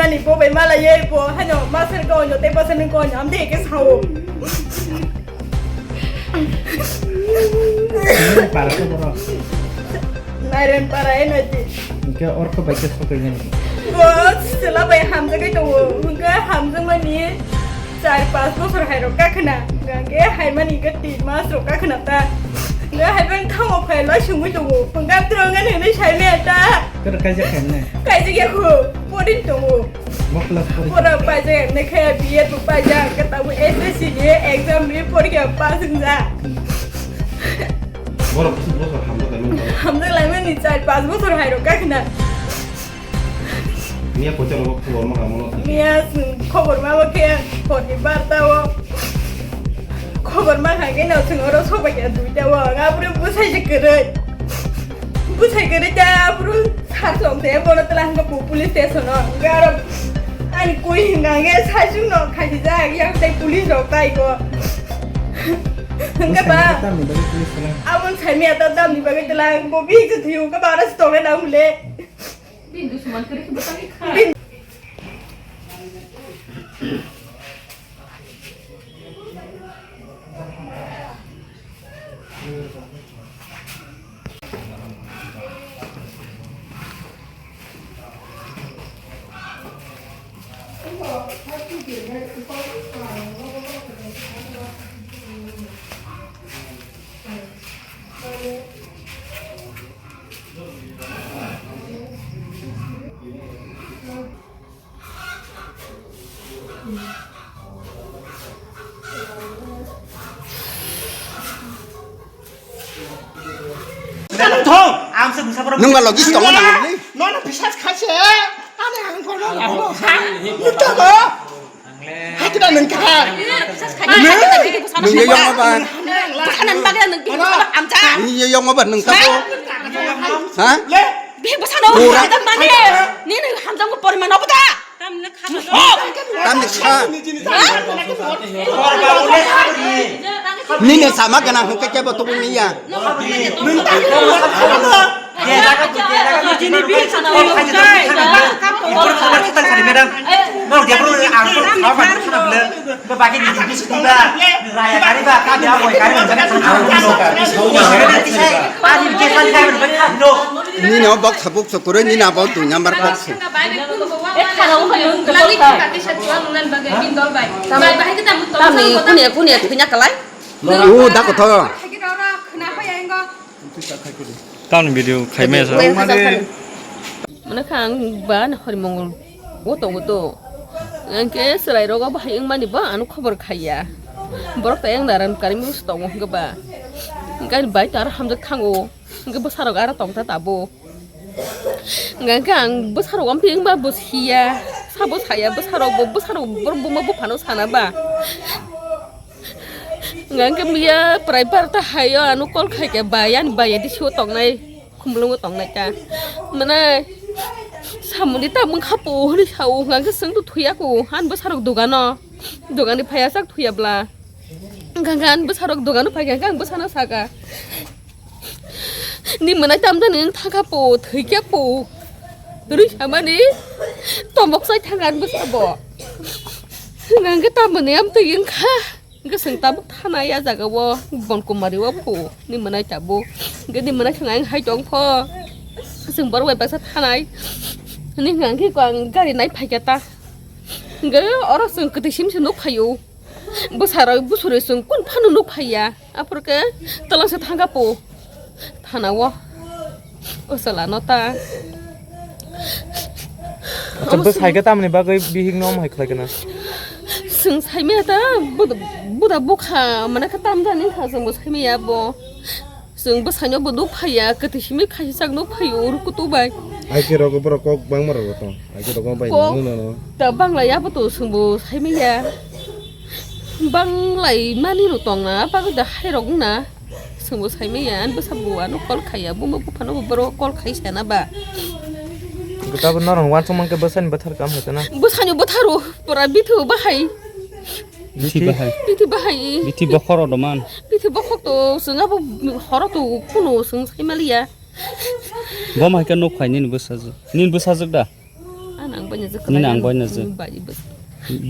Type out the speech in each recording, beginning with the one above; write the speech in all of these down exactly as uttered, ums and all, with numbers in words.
Ani bo bai mala ye bo hano masar ko no te pasal ko no amde ke sao. Para to boro. Nairen para e nati. Ke orko bai ke sokai ni. Bo sela bai hamjagai to. Hingke hamjang mani. Char pas bosor hai rok kakhna, hingke hai mani hingke tin mas rok kakhna ta. Hingke hai bang thango phai loi sungui tongo. Hingke abdrong ani hinui sai me ta. Kero kaijak khaimne? Kaijak ya kho, podin tongo. Bo class pori. Pora paijak ne khe B Ed bo paijak, hingke tabo S S C ni exam ni porikha pass wngja. Borok bisi bosor hamjak khaimne tongo. Hamjak lai mani char pas bosor hai rok kakhna. Miya kochar o khobor ma hamono. Miya chwng khobor ma bo khe horni barta o. Khobor ma kha khe no chwng oro sobai khe duita o. Abro bwsai se kwrwi. Bwsai kwrwi ta abro sar song te bono tla hwnkhe bo police station o. Hwnkhe aro ani koi hwnka hwnkhe sai chwng no khaisijak yang tai police rok tai ko. Hwnkhe ba. Bwsai ni tamni bagwi police tla. Aboni sai miya ta tamni bagwi tla bo bihik se thwiyo hwnkhe ba aro se tongnai nang hwnle. Bini dusuman kwrwi khe bwsakni kha. Thong, ang se bwsa borok. Nwng ba logi tongo nang ni? Nono bisas khaise. Ani ang kono ha. Nukta ko. Hakida nwng kha. Nwng ye yong ba. Nwng ye yong ba nwng kha ko. Ha? Bihik bwsano hamjak mani, nini hamjakmung poriman obo da? Tamni kha. Tamni kha. Nini sama gana hwnkhe kebo tubui miya. Nini bihik bwsano hamjak. Madam, no dia bro ang kha ba khana bele. Ba bagi ni di sini ba. Raya kari ba ka dia boy kari ba. Ani ke san kai ba ka do. Nini o box habuk so kuro nini abo tu nyambar box. Tamni kunia kunia thwina kalai. U da kotho. Tamni video khaimaya sa. Mane kha ang ba na hori mongol. Bo tongo to. Hingke chwrai rogo bahai wngmani bo ano khobor khaiya. Borok ta yang daran karimi se tongo hingke ba. Hingke ani bai ta aro hamjak thango. Hingke bwsarok aro tongta tabo. Hingke ang bwsarok amphi wngba bo siya. Sabo saya bwsarok bo bwsarok borok buma buphano sana ba. Hingke miya prai barta hayo ano call khaikhe bai ani bai adi sio tongnai. Khumlungo tongnai ta. Mane samungni tamung khapo hwnwi sao, hwnkha khe chwng to thwiya ko, han bwsarok dogano. Dogani phaiya sak thwiya bla. Hwnkha khe an bwsarok dogano phaikha khe ang bwsano saka. Ni mwnai tamjani wng thangkha po, thwikya po. Rwi samani tombok chai thangkha an bwsabo. Hwnkha khe tamoni amtwi wngkha. Hingke chwng tabuk thanai a jaga o Bon Kumari o phu ni mwnai tabuk. Hingke ni mwnai chwng ayang hai tong pho. Chwng borok bai baksa thanai. Hini hwnkha hingke ang gari nai phaikha ta. Hingke oro chwng kwtwi simi se nuk phaio. Bwsarok bwswrwi chwng kun phano nuk phaiya. Aphuru khe twlang se thangkha po. Thana o. O chwla no ta. Acha bwsai khe tamni bagwi bihik no omo hai khlai khe na? Chwng sai maya ta buda, buda bukha mane khe tam jani kha chwng bo sai maya bo. Chwng bwsai no bo nuk phaiya kwtwi simi khaisa sak nuk phaio uru kutu bai. Ai khe rogo borok kok bangma rogo tong. Ai khe rogo bai Kok no no no. Ta bangla ya bo to chwng bo sai maya. Banglai mani rok tong na bagwi da hai rok wng na. Chwngbo saimaya, ani bwsa bo ano call khaiya, buma buphano bo borok call khai sana ba. Gotabo norok uansukma khe bwsani bwthar kam hai khana. Bwsani bwtharo pura bithu bahai. Bithi bahai. Bithi bahai. Bithi bokhoro doman. Bithi bokhok to chwng abo horo to kuno chwng saimaliya. Bo mai khe nuk phai nini bwsajwk. Nini bwsajwk da? Ano Ang bai no je Nini ang kwlai bai no je. Hmm, bai bwswk.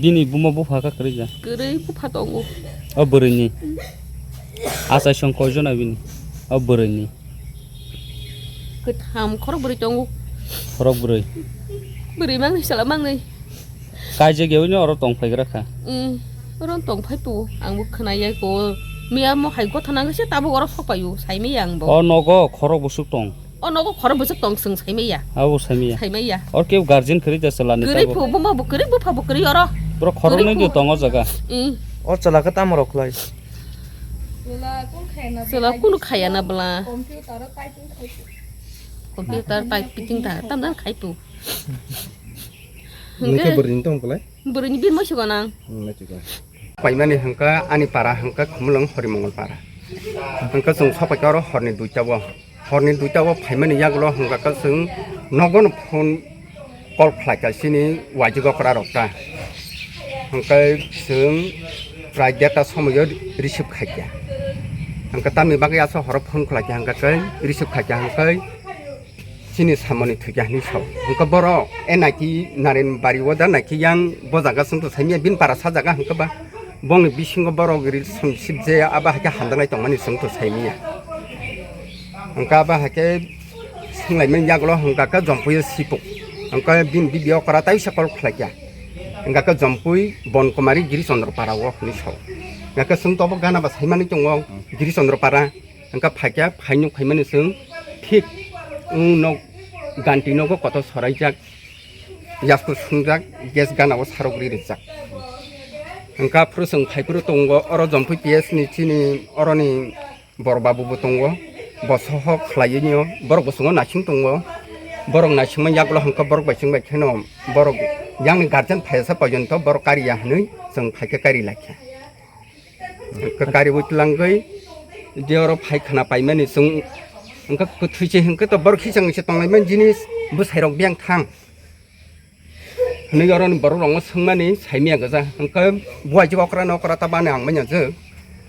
Bini buma bupha kha kwrwi ja? Kwrwi bupha tongo. O bwrwini? Achai song koi jona bini? O bwrwini? Kwtham khorok bwrwi tongo. Khorok bwrwi? Bwrwi mangnwi sala mangnwi. Kaijak yaui no oro tong phai gra kha? Hmm, oro tong phai po. Ang bo khwnai ya ko. Miya mo hai gotha nang se tabuk oro sok pai o. Sai maya ang bo. O nogo khorok bwswk tong? O nogo khorok bwswk tong chwng sai maya. Abo sai maya. Sai maya. Or kebo guardian kwrwi da chwla ni tabuk. Kwrwi phu, buma bo kwrwi, bupha bo kwrwi oro. Bro khorok nai do tong o jaga. Hmm. O chwla khe tamo rok khlai? Chwla kunu khaya na bwla. Computer typing ta, tam dan khai phu. Nini khe bwrwini tong kwlai? Bwrwini bini moisu gwnang. Hmm, naisik gwnang. Paimani hwnkha ani para hwnkha Khumulwng Horimongol para. Hwnkha chwng sopaikha oro horni duita o. Horni duita o phaimani yagulo hwnkha khe chwng nogo no phone call khlaikha chini waijwk okra rok ta. Hwnkhe chwng prai derta somoio receive khaikha. Hwnkhe tamni bagwi aswk horo phone khlaikha hwnkha khe receive khaikha hwnkhe chini samani thwikha hinwi sao. Hwnkhe borok e naiki Narenbari o da naiki yang bo jaga chwngto saimanya bini para sa jaga hwnkhe ba bongni bisingo borok relationship je abo haikhe hamjaknai tongmani chwngto saimanya. Hwnkhe abo haikhe swnglaimani yagulo hwnkha khe Jompuio sipuk. Hwnkhe bini bibi okra taisa call khlaikha. Hwnkha khe Jompui Bonkumari Giri Chondro para o hinwi sao. Hwnkha khe chwngto obo gana ba saimani tongo Giri Chondro para. Hwnkha phaikha, phainuk phaimani chwng thik, wng nok, ganti nogo kotor soraijak, yasku sungjak, gas gana o sarok ri rijak. Hwnkha phuru chwng phaiphuru tongo, oro Jompui P S ni chini oroni bor babu bo tongo, bo sohok khlaiwi nw, borok bwskango naising tongo, borok naisingma yagulo hwnkha borok bai chwng bai kheno borok yang ni guardian phaiyasa porjonto borok kariya hinwi chwng phaikha kari laikha. Hwnkhe kariwi twlangwi je oro phai khna paimani chwng hwnkhe kwthwi se hwnkhe to borok khichang se tonglaimani jinis bwsairok biyang thang hinwi oroni borok rokno swngmani saimanya gwja hwnkhe buai je okra no okra ta bani ang manya je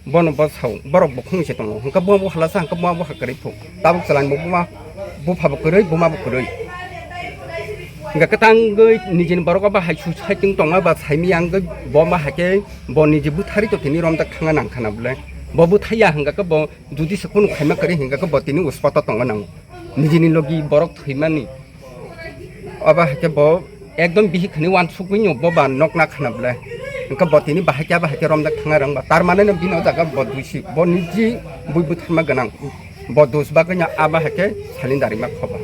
bono bo sao borok bukhung se tongo hwnkhe bo bo halasa hwnkhe bo bo hakwrwi phu tabuk chwlani bo buma bupha bo kwrwi buma bo kwrwi. Hingke kwtangwi nijini borok o bahai suisaitwng tongma ba saimanya wngwi bo bahai khe bo niji bwtharwi to tini romjak thangna nangkha na bwle. Bo bwthaiya hingka khe bo judi se kunu khaima kwrwi hingka khe bo tini uspoto tongna nango. Nijini logi borok thwimani. O bahai khe bo ekdom bihik hinwi uansukgwi no bo ba nokna khana bwle. Hingke bo tini bahai khe bahai khe romjak thangna rwngba. Tar mane no bini o jaga bo duisi. Bo niji bui bwtharma gwnang. Bo dus bagwi no a bahai khe salin darimma khoba.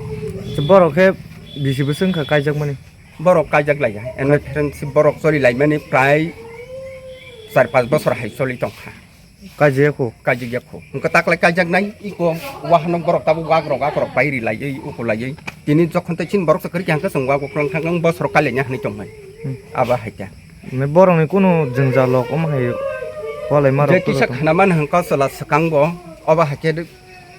Borok khe bisi bwswk wngkha kaijakmani? Borok kaijak laiya, eno friendship borok choli laimani prai char panch bosor hai choli tongkha. Kaijak ya kho? Kaijak ya kho. Hwnkhe taklai kaijak nai, iko wahanok borok tabuk wakrok akorok pai ri laiwi, uku laiwi. Tini jokhon tei chini borok se kwrwi khe hwnkhe chwng wago kwrwng thangkhe bosor kaliya hinwi tongmani. Hmm. Abo hai khe. Borokni kunu jwngjal rok omo hai walai ma rok. Je kisa khwnamani hwnkhe chwla swkang bo, obo hai khe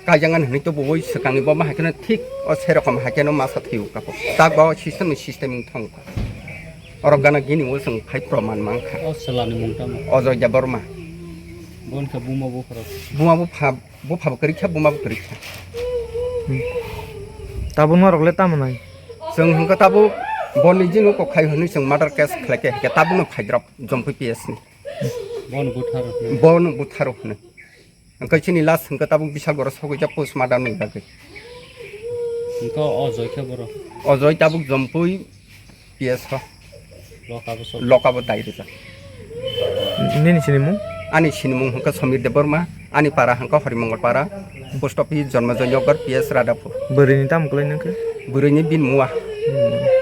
Kaijaknani hinwi tubuwi swkangni bo ma hai kheno thik o se rokom hai kheno masa thwiwi kapo. Tak ba o system ni system wng thangkha. Oro gana gini o chwng phai proman mankha. O chwlani mung tamo? Ojoy Debbarma. Bo wngkha buma bupharok? Buma bupha, bupha bo kwrwi kha, buma bo kwrwi kha. Hmm. Tabuk norok le tamo nai? Chwng hwnkha tabuk bo niji no kok khai hwnwi chwng murder case khlai khe, khe tabuk no phaidrop Jompui P S ni. Bono butharo hwno? Bono butharo hwno. Hwnkhe chini last hwnkhe tabuk Bisalgoro sogwi jak postmortem ni bagwi. Hwnkhe o Joy khe borok? O Joy tabuk Jompui P S o. Lokabo sok. Lokabo dai rijak. Nini sinimung? Ani sinimung hwnkhe Somir Debbarma, ani para hwnkhe Horimongol para, post office Jonmojoy Nagar P S Radhapur. Bwrwini tamo kwlai nangkhe? Bwrwini bini mua. Hmm.